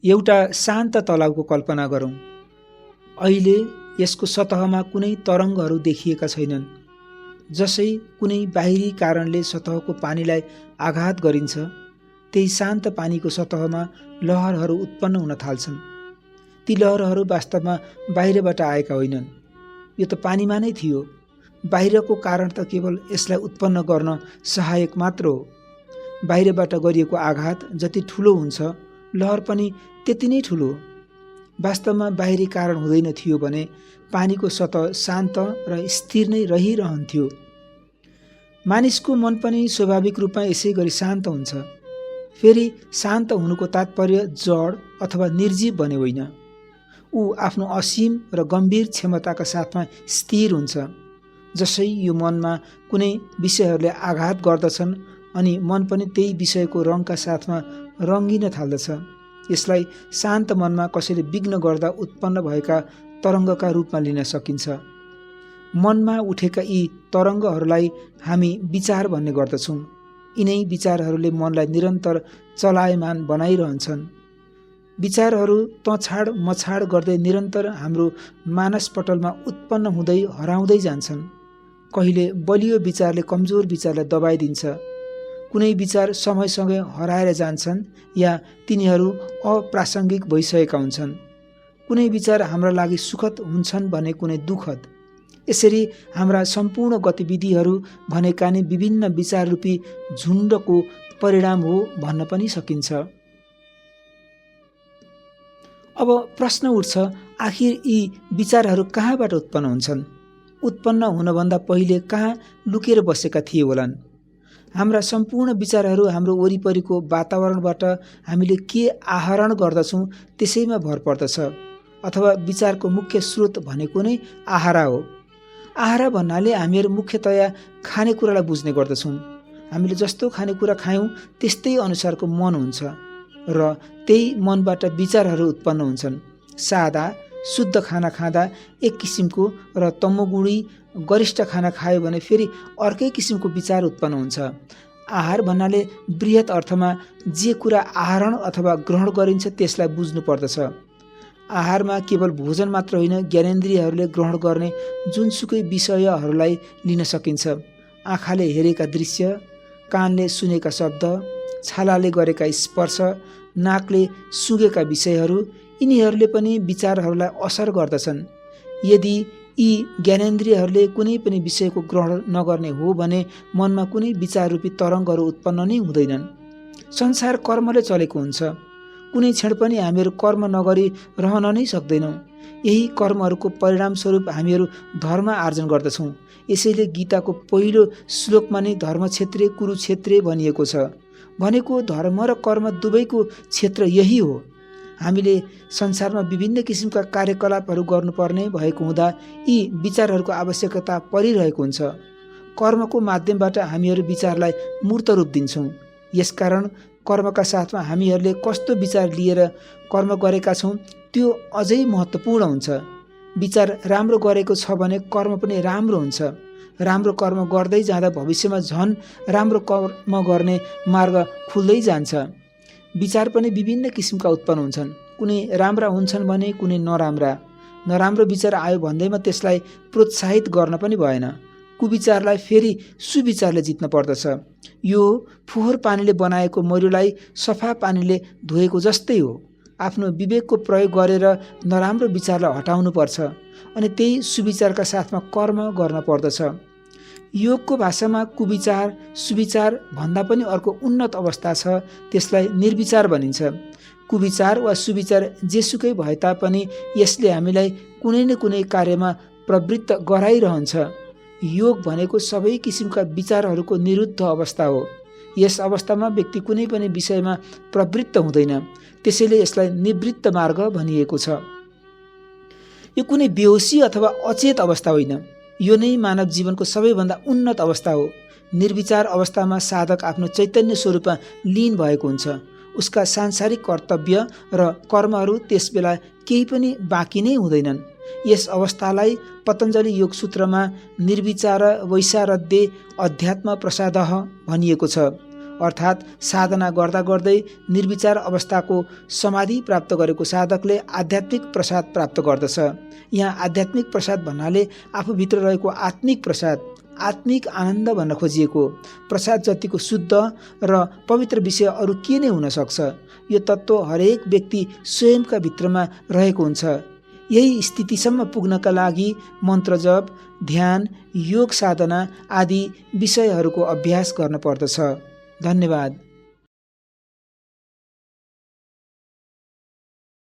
एउटा शान्त तलाउको कल्पना गरौँ। अहिले यसको सतहमा कुनै तरङ्गहरू देखिएका छैनन्। जसै कुनै बाहिरी कारणले सतहको पानीलाई आघात गरिन्छ, त्यही शान्त पानीको सतहमा लहरहरू उत्पन्न हुन थाल्छन्। ती लहरहरू वास्तवमा बाहिरबाट आएका होइनन्, यो त पानीमा नै थियो। बाहिरको कारण त केवल यसलाई उत्पन्न गर्न सहायक मात्र हो। बाहिरबाट गरिएको आघात जति ठुलो हुन्छ, लहर पनि त्यति नै ठुलो। वास्तवमा बाहिरी कारण हुँदैन थियो भने पानीको सतह शान्त र स्थिर नै रहिरहन्थ्यो। मानिसको मन पनि स्वाभाविक रूपमा यसै गरी शान्त हुन्छ। फेरि शान्त हुनुको तात्पर्य जड अथवा निर्जीव भने होइन। ऊ आफ्नो असीम र गम्भीर क्षमताका साथमा स्थिर हुन्छ। जसै यो मनमा कुनै विषयहरूले आघात गर्दछन् अनि मन पनि त्यही विषयको रङका साथमा रङ्गिन थाल्दछ। यसलाई शान्त मनमा कसैले विघ्न गर्दा उत्पन्न भएका तरङ्गका रूपमा लिन सकिन्छ। मनमा उठेका यी तरङ्गहरूलाई हामी विचार भन्ने गर्दछौँ। यिनै विचारहरूले मनलाई निरन्तर चलायमान बनाइरहन्छन्। विचारहरू तछाड मछाड गर्दै निरन्तर हाम्रो मानसपटलमा उत्पन्न हुँदै हराउँदै जान्छन्। कहिले बलियो विचारले कमजोर विचारलाई दबाइदिन्छ। कुनै विचार समयसँगै हराएर जान्छन् या तिनीहरू अप्रासङ्गिक भइसकेका हुन्छन्। कुनै विचार हाम्रा लागि सुखद हुन्छन् भने कुनै दुःखद। यसरी हाम्रा सम्पूर्ण गतिविधिहरू भनेका नै विभिन्न विचाररूपी झुन्डको परिणाम हो भन्न पनि सकिन्छ। अब प्रश्न उठ्छ, आखिर यी विचारहरू कहाँबाट उत्पन्न हुन्छन्? उत्पन्न हुनभन्दा पहिले कहाँ लुकेर बसेका थिए होलान्? हाम्रा सम्पूर्ण विचारहरू हाम्रो वरिपरिको वातावरणबाट हामीले के आहरण गर्दछौँ त्यसैमा भर पर्दछ। अथवा विचारको मुख्य स्रोत भनेको नै आहारा हो। आहारा भन्नाले हामीहरू मुख्यतया खानेकुरालाई बुझ्ने गर्दछौँ। हामीले जस्तो खानेकुरा खायौँ त्यस्तै अनुसारको मन हुन्छ र त्यही मनबाट विचारहरू उत्पन्न हुन्छन्। सादा शुद्ध खाना खाँदा एक किसिमको र तमोगुणी गरिष्ठ खाना खायो भने फेरि अर्कै किसिमको विचार उत्पन्न हुन्छ। आहार भन्नाले बृहत अर्थमा जे कुरा आहरण अथवा ग्रहण गरिन्छ त्यसलाई बुझ्नु पर्दछ। आहारमा केवल भोजन मात्र होइन, ज्ञानेन्द्रियहरूले ग्रहण गर्ने जुनसुकै विषयहरूलाई लिन सकिन्छ। आँखाले हेरेका दृश्य, कानले सुनेका शब्द, छालाले गरेका स्पर्श, नाकले सुँगेका विषयहरू, यिनीहरूले पनि विचारहरूलाई असर गर्दछन्। यदि यी ज्ञानेन्द्रियहरूले कुनै पनि विषयको ग्रहण नगर्ने हो भने मनमा कुनै विचाररूपी तरङ्गहरू उत्पन्न नै हुँदैनन्। संसार कर्मले चलेको हुन्छ। कुनै क्षण पनि हामीहरू कर्म नगरी रहन नै सक्दैनौँ। यही कर्महरूको परिणामस्वरूप हामीहरू धर्म आर्जन गर्दछौँ। यसैले गीताको पहिलो श्लोकमा नै धर्म क्षेत्रे कुरुक्षेत्रे भनिएको छ। भनेको धर्म र कर्म दुवैको क्षेत्र यही हो। हामीले संसारमा विभिन्न किसिमका कार्यकलापहरू गर्नुपर्ने भएको हुँदा यी विचारहरूको आवश्यकता परिरहेको हुन्छ। कर्मको माध्यमबाट हामीहरू विचारलाई मूर्त रूप दिन्छौँ। यसकारण कर्मका साथमा हामीहरूले कस्तो विचार लिएर कर्म गरेका छौँ त्यो अझै महत्त्वपूर्ण हुन्छ। विचार राम्रो गरेको छ भने कर्म पनि राम्रो हुन्छ। राम्रो कर्म गर्दै जाँदा भविष्यमा झन् राम्रो कर्म गर्ने मार्ग खुल्दै जान्छ। विचार पनि विभिन्न किसिमका उत्पन्न हुन्छन्। कुनै राम्रा हुन्छन् भने कुनै नराम्रा। नराम्रो विचार आयो भन्दैमा त्यसलाई प्रोत्साहित गर्न पनि भएन। कुविचारलाई फेरि सुविचारले जित्न पर्दछ। यो फोहोर पानीले बनाएको मैलोलाई सफा पानीले धोएको जस्तै हो। आफ्नो विवेकको प्रयोग गरेर नराम्रो विचारलाई हटाउनु पर्छ अनि त्यही सुविचारका साथमा कर्म गर्न पर्दछ। योगको भाषामा कुविचार सुविचार भन्दा पनि अर्को उन्नत अवस्था छ, त्यसलाई निर्विचार भनिन्छ। कुविचार वा सुविचार जेसुकै भए तापनि यसले हामीलाई कुनै न कुनै कार्यमा प्रवृत्त गराइरहन्छ। योग भनेको सबै किसिमका विचारहरूको निरुद्ध अवस्था हो। यस अवस्थामा व्यक्ति कुनै पनि विषयमा प्रवृत्त हुँदैन। त्यसैले यसलाई निवृत्त मार्ग भनिएको छ। यो कुनै बेहोसी अथवा अचेत अवस्था होइन। यो नै मानव जीवनको सबैभन्दा उन्नत अवस्था हो। निर्विचार अवस्थामा साधक आफ्नो चैतन्य स्वरूपमा लीन भएको हुन्छ। उसका सांसारिक कर्तव्य र कर्महरू त्यसबेला केही पनि बाँकी नै हुँदैनन्। यस अवस्थालाई पतञ्जलि योग सूत्रमा निर्विचार वैशारद्य अध्यात्म प्रसादः भनिएको छ। अर्थात् साधना गर्दा गर्दै निर्विचार अवस्थाको समाधि प्राप्त गरेको साधकले आध्यात्मिक प्रसाद प्राप्त गर्दछ। यहाँ आध्यात्मिक प्रसाद भन्नाले आफूभित्र रहेको आत्मिक प्रसाद, आत्मिक आनन्द भन्न खोजिएको। प्रसाद जतिको शुद्ध र पवित्र विषय अरू के नै हुन सक्छ। यो तत्त्व हरेक व्यक्ति स्वयंका भित्रमा रहेको हुन्छ। यही स्थितिसम्म पुग्नका लागि मन्त्र जप, ध्यान, योग साधना आदि विषयहरूको अभ्यास गर्न पर्दछ। धन्यवाद।